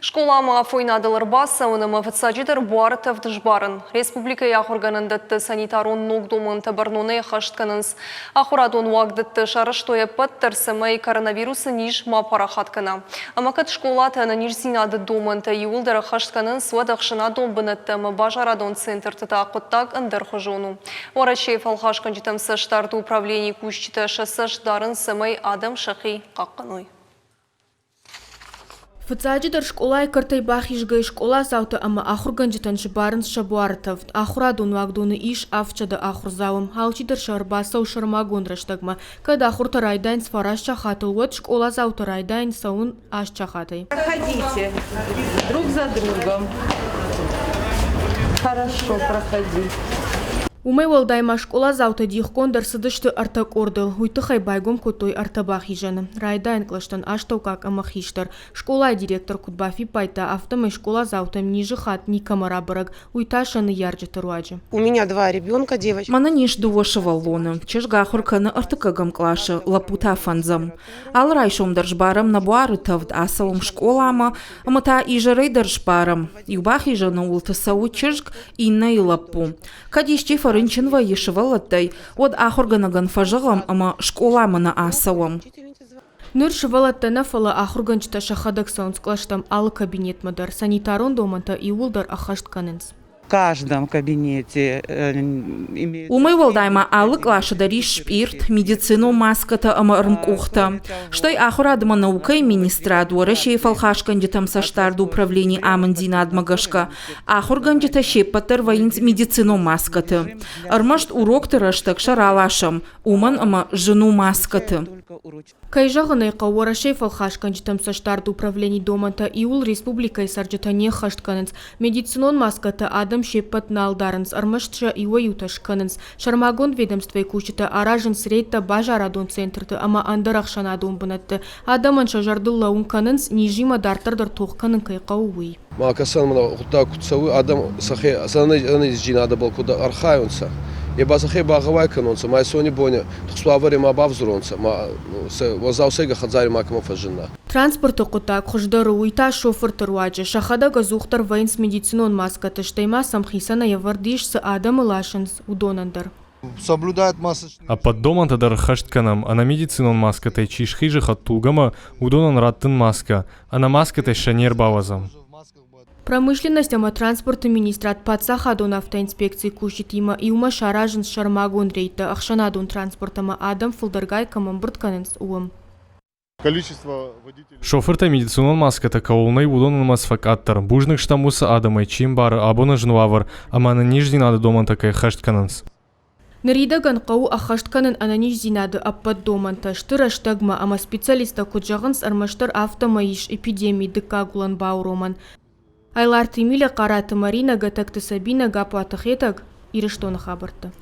Скъоламӕ афойнадыл ӕрбацӕуын ӕмӕ фыццаджыдӕр буары тӕвд сбарын. Республикӕйы ахуыргӕнӕндӕтты санитарон ног домӕнтӕ бӕрнонӕй ӕххӕст кӕнынц. Ахуырадон уагдӕтты сарӕзтой ӕппӕт дӕр, цӕмӕй коронавирусы низ ма парахат кӕна. Ӕмӕ кӕд скъолаты ӕнӕниздзинады домӕнтӕ иууылдӕр ӕххӕст кӕнынц, уӕд ӕхсӕнадон бынӕттӕ ӕмӕ базарадон центрты та хъуыддаг ӕндӕрхуызон у. Уӕрӕсейы фӕлхасгӕнджытӕм цӕстдарды управленийы кусджытӕ сӕ цӕст дарынц, цӕмӕй адӕм сӕхи хъахъхъӕной. Фыццаджыдӕр скъолайы кӕртӕй бахизгӕйӕ скъоладзаутӕ ӕмӕ ахуыргӕнджытӕн сбарынц сӕ буары тӕвд. Ахуырадон уагдоны ис 700 ахуырдзауы. Алчидӕр сӕ ӕрбацӕуы сӕрмагонд рӕстӕгмӕ. Кӕд ахуыртӕ райдайынц 9 сахатыл, уӕд скъоладзаутӕ райдайынц цӕуын 8 сахатӕй. Проходите друг за другом. Хорошо, проходи. Уымӕй уӕлдай ма скъоладзаутӕ дихгонд ӕрцыдысты ӕртӕ къордыл. Уый тыххӕй байгом кодтой ӕртӕ бахизӕны. Райдайӕн кълӕстӕн астӕуккаг ӕмӕ хистӕр. Скъолайы директор куыд бафиппайдта, афтӕмӕй скъоладзаутӕм низы хатт никӕмӕ рабӕрӕг, уый та сӕ ныййарджыты руаджы. У меня два ребенка, девочка. Мӕнӕн ис дыууӕ сывӕллоны. Чызг ахуыр кӕны ӕртыккӕгӕм къласы, лӕппу та фӕндзӕм. Алы райсом дӕр сбарӕм нӕ буары тӕвд, ацӕуӕм скъоламӕ ӕмӕ та изӕрӕй дӕр сбарӕм. Иу бахизӕны уылты цӕуы чызг, иннӕйы лӕппу. Кӕд исчи фӕрынчын вӕййы сывӕллӕттӕй, уӕд ахуыргӕнӕгӕн фӕзӕгъӕм ӕмӕ скъоламӕ нӕ ацӕуӕм. Ныр сывӕллӕттӕ нӕ, фӕлӕ ахуыргӕнджытӕ сӕхӕдӕг цӕуынц кълӕстӕм алы кабинетмӕ дӕр, санитарон домӕнтӕ иууылдӕр ӕххӕст кӕнынц. Каждом кабинете Уымӕй уӕлдай ма алы къласы дӕр ис спъирт, медицинон маскӕтӕ ӕмӕ ӕрмкъухтӕ. Стӕй ахуырад ӕмӕ наукӕйы министрад Уӕрӕсейы фӕлхасгӕнджытӕм цӕстдарды управленийы амынддзинадмӕ гӕсгӕ ахуыргӕнджытӕ се ппӕт дӕр вӕййынц медицинон маскӕты. Ӕрмӕст урокты рӕстӕг сӕ раласӕм, уымӕн ӕмӕ зын у маскӕты. Кӕй зӕгъын ӕй хъӕуы, Уӕрӕсейы фӕлхасгӕнджытӕм цӕстдарды управленийы домӕнтӕ иууыл республикӕйы цӕрджытӕ не ххӕст кӕнынц. Медицинон маскӕтӕ адӕм се ппӕт нал дарынц, ӕрмӕст сӕ иуӕй-иутӕ скӕнынц. Сӕрмагонд ведомствӕйы кусджытӕ аразынц рейдтӕ базарадон центрты ӕмӕ ӕндӕр ӕхсӕнадон бынӕтты. Адӕмӕн сӕ зӕрдыл лӕууын кӕнынц, низимӕ дарддӕр дӕр тох кӕнын кӕй хъӕуы, уый. Ма кӕсӕн мӕнӕ гъуддаг куд цӕуй, адӕм сӕхе сӕ ӕнӕнездзийнадӕбӕл куд архайунцӕ, е ба сӕхе багъӕуай кӕнонцӕ, ма исони бони тухст ма бавзуронцӕ, ма сӕ уӕззау сӕйгӕ хӕдзари макӕмӕ фӕззинна. Транспорты хъуыддаг хуыздӕр у, уый та шофырты руаджы. Сӕхӕдӕг ӕдзухдӕр вӕййынц медицинон маскӕты, стӕй ма сӕм хицӕнӕй ӕвӕрд ис, цы адӕмы ласынц, уыдонӕн дӕр. Ӕппӕт домӕнтӕ дӕр ӕххӕст кӕнӕм, ӕнӕ медицинон маскӕтӕй чи схизы хӕдтулгӕмӕ, уыдонӕн раттын маскӕ, ӕнӕ маскӕтӕй сӕ не рбауадзӕм. Промышленность ӕмӕ транспорты министрад паддзахадон автоинспекцийы кусджытимӕ иумӕ саразынц сӕрмагонд рейдтӕ ӕхсӕнадон транспорт ӕмӕ адӕм фылдӕргай кӕм ӕмбырд кӕнынц, уым. Шофыртӕ медицинон маскӕтӕ кӕуыл нӕй, уыдон нымӕц фӕкъаддӕр. Бузныг стӕм уыцы адӕмӕй, чи ӕмбары абоны зын уавӕр ӕмӕ ӕнӕниздзинады домӕнтӕ кӕй ӕххӕст кӕнынц. Ныридӕгӕн хъӕуы ӕххӕст кӕнын ӕнӕниздзинады ӕппӕт домӕнтӕ сты рӕстӕгмӕ ӕмӕ специалисттӕ куыд зӕгъынц, ӕрмӕстдӕр афтӕмӕй ис эпидемийы дыккаг уылӕн бауромӕн. Айларты Эмиля, Хъараты Маринӕ, Гӕтӕгты Сабинӕ, Гаппуаты Хетӕг, Ирыстоны хабӕрттӕ.